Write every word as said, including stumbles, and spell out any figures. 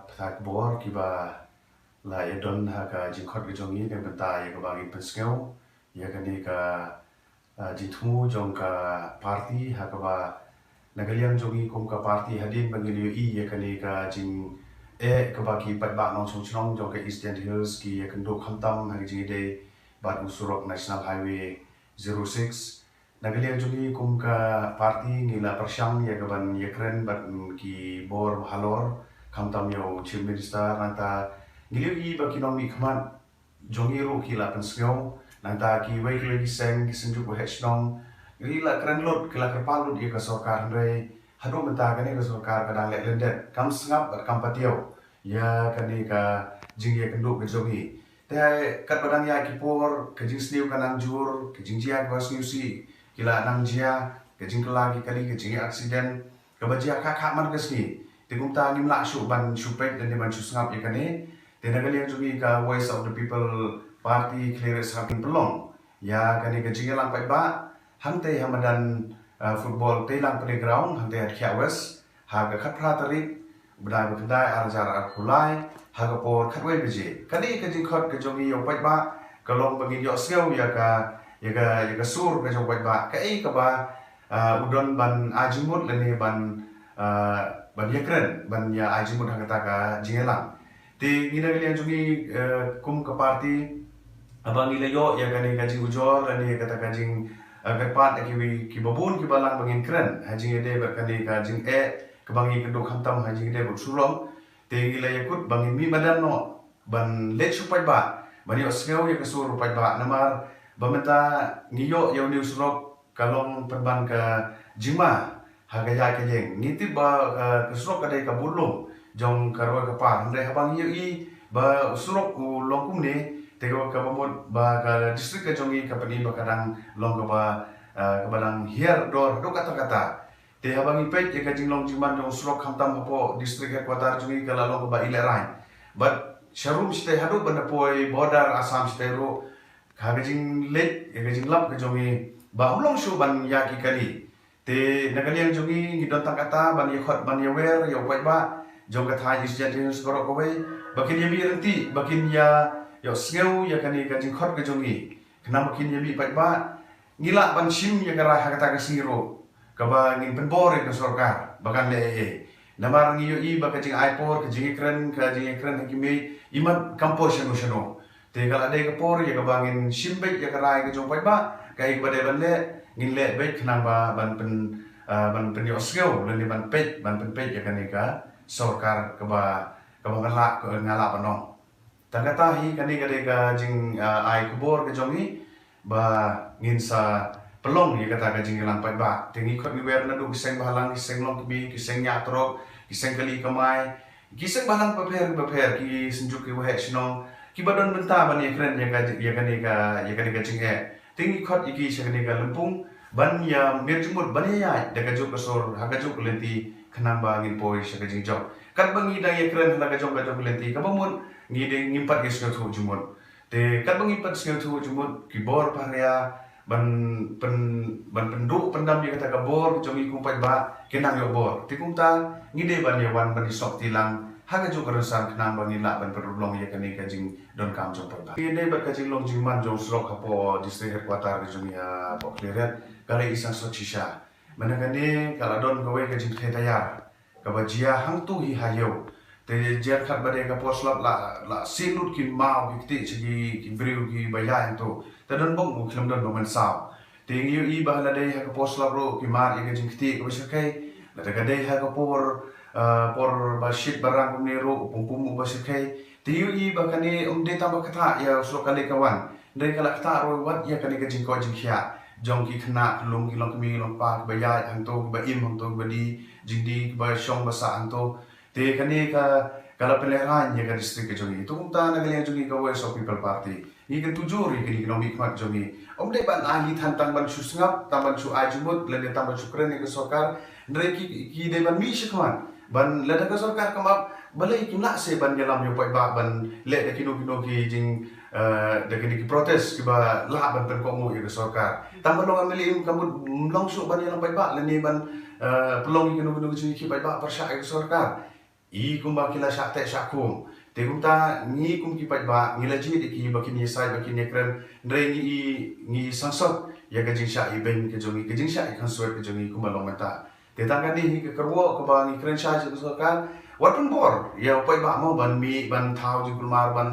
Ptha kbor kiba la ïa don ha ka jingkhot ka jong ngi na bynta ïa kaba ngin pynsngew ïa kane ka, ah, jingthmu jong ka party ha kaba na ka liang jong ngi kum ka party hadien ba ngi ïohi ïa kane ka jingeh kaba ki paidbah nongshong shnong jong ka East Jaintia Hills ki ïa kynduh khamtam ha ka jingïadei bad u surok National Highway zero six. Na ka liang jong ngi kum ka party ngi la pyrshang ïa ka ban ïakren bad, mm, ki bor halor khamtam ïa u Chief Minister nangta ngi la ïohi ba ki nongmihkhmat jong ngi ruh ki la pynsngew nangta kiwei kiwei ki seng ki synjuk waheh shnong ngi la kren lut ki la kyrpad lut ïa ka sorkar hynrei haduh mynta kane ka sorkar ka dang leh lyndet kam sngap bad kam patiew ïa kane ka jingïakynduh ka jong ngi. Te katba dang ïaid ki por ka jingsniew ka nang jur ka jingjia kaba sniew sih ki la nang jia ka jingkylla ki kali ka jingïa accident kaba jia kha kha man ka sngi. Te kumta ngim lah shuh ban shu peit lane ban shu sngap ïa kane. Te na ka liang jong ngi ka Voice of the People Party khlieh sngap pynlong ïa kane ka jingïalang paidbah hangtei ha madan, ah, football Teilang Playground hangtei ha Dkhiah West ha ka khatphra tarik u bnai ba khyndai ar hajar arphew lai ha ka por khatwei baje. Kane ka jingkhot ka jong ngi ïa u paidbah ka long ba ngin ïohsngew ïa ka, ïa ka, ïa ka sur ka jong u paidbah kaei kaba, ah, u don ban ai jingmut lane ban, ah, ban ïakren ban ïa ai jingmut ha kata ka jingïalang. Te ngi na ka liang jong ngi, eh, kum ka party haba ngi la ïoh ïa kane ka jingujor lane ïa kata ka jing, eh, kyrpad ïa kiwei kiba bun kiba lang ba ngin kren ha jingïadei bad kane ka jingeh kaba ngi kynduh khamtam ha jingïadei bad u surok. Te ngi la ïakut ba ngin mih madan noh ban leit sha u paidbah ban ïohsngew ïa ka sur u paidbah namar ba mynta ngi ïoh ïa une u surok ka long pynban ka jingma ha ka ïaid ka ïeng. Ngi tip ba, eh, ka surok ka dei ka budlum jong ka roi ka par hynrei haba ngi ïohi ba u surok u long kumne te kaba, kaba mut ba ka district ka jong ngi ka pyni ba ka dang long kaba, eh, kaba dang hiar dor haduh katta katta. Te haba ngi peit ïa ka jinglong jingman jong u surok khamtam hapoh district headquarter jong ngi ka la long kaba ïalehrain bad sharum shatei haduh ban da poi border Assam shatei ruh ha ka jingleit ïa ka jinglap ka jong ngi ba hum long shuh ban ïa ki kali. Te na ka liang jong ngi ngi don tang kata ban ïakhot ban ïawer ïa u paidbah jong ka thaiñ East Jaintia Hills baroh kawei ba kin ïa mih ryntih ba kin ïa ïohsngew ïa kane ka jingkhot ka jong ngi khnang ba kin ïa mih paidbah. Ngi lah ban shim ïa ka rai ha kata ka sngi ruh kaba ngin pynbor ïa ka sorkar ba kan leh ei ei. Namar ngi ïohi ba ka jingai por ka jingïakren ka jingïakren ha ki miej imat kam poi shano shano. Te ka la dei ka por ïa kaba ngin shim beit ïa ka rai ka jong paidbah kaei kaba dei ban leh ngin leh beit khnang ba ban pyn, ah, ban pynïohsngew lane ban peit ban pynpeit ïa kane ka sorkar kaba, kaba nga lah, nga lah ban ong. Tang kata hi kane ka dei ka jing, ah, ai khubor ka jong ngi ba ngin sa pynlong ïa kata ka jingïalang paidbah. Te ngi khot ngi wer naduh ki seng bhalang ki seng longkmie ki seng ñiah trok ki seng kali kamai ki seng bhalang bapher bapher ki synjuk ki waheh shnong kiba don bynta ban ïakren ïa ka, ïa kane ka, ïa kane ka jingeh. Te ngi khot ïa ki sha kane ka lympung ban ïa miet jingmut ban ïa ïaid da kajuh ka sur ha kajuh ka lynti khnang ba ngin poi sha ka jingjop. Katba ngi dang ïakren ha la ka jong ka jong ka lynti kaba mut ngi dei ngim pat ïa sngewthuh jingmut. Te katba ngi pat sngewthuh jingmut ki bor pharia ban pyn, ban pynduh pyndam ïa kata ka bor jong ngi kum paidbah ki nang ïoh bor. Te kumta ngi dei ban ïa wan ban ïa sop tilang ha kajuh ka rynsan khnang ba ngin lah ban pynrung ïa kane ka jingdonkam jong paidbah. Ngi dei bad ka jinglong jingman jong surok hapoh district headquarter ka jong ngi hapoh Khliehriat ka la i sang sot shisha. Mynta kane ka la don kawei ka jingkthei tayar kaba jia hangtu hi ha ïew. Te jia khat ba dei ka por slap la, la sien lut ki maw ki kti sha ki, ki briew kiba ïaid hangtu. Te don bok u khlem don ba mynsaw. Te ngi ïohi ba la dei ha ka por slap ruh ki mar ïa ka jingkti kaba shyrkhei. Lada ka dei ha ka por, ah, por ba shit ba rang kumne ruh u pum pum uba shyrkhei. Te ïohi ba kane um dei tang ba kata ïa u surok ka leit ka wan. Hynrei ka la ktah ruh wat ïa kane ka jingkoit jingkhiah jong ki khynnah ki lum ki longkmie ki longkpa kiba ïaid hangto kiba im hangto kiba die jingdie kiba shong ba sah hangto. Te kane ka, ka la pynlehrain ïa ka district ka jong ngi. Te kumta na ka liang jong ngi ka Voice of People Party ngi kyntu jur ïa kine ki nongmihkhmat jong ngi. Ym dei ban ai ngi than tang ban shu sngap tang ban shu ai jingmut lane tang ban shu kren ïa ka sorkar. Hynrei ki, ki dei ban mih shakhmat ban lada ka sorkar kam ap balei kim lah seh ban ïalam ïa u paidbah ban leh da kino kino ki jing, eh, da kine ki protest kiba lah ban pynkohnguh ïa ka sorkar. Tang ban long MLA kam mut ym long shuh ban ïalam paidbah lane ban, eh, pynlong ïa kino kino ki jingïakhih paidbah pyrshah ïa ka sorkar. i kumba ki la shah teh shah khum. Te kumta ngi kum ki paidbah ngi la jied ïa ki ba kin ïasaid ba kin ïakren, hynrei ngi i ngi sangsot ïa ka jingshah ibeiñ ka jong ngi, ka jingshah i khanswet ka jong ngi kumba long mynta. Te tang kane hi ka kyrwoh kaba ngi kren shai sha ka sorkar, wat pynbor ïa u paidbah mo ban mih ban thaw jingkulmar ban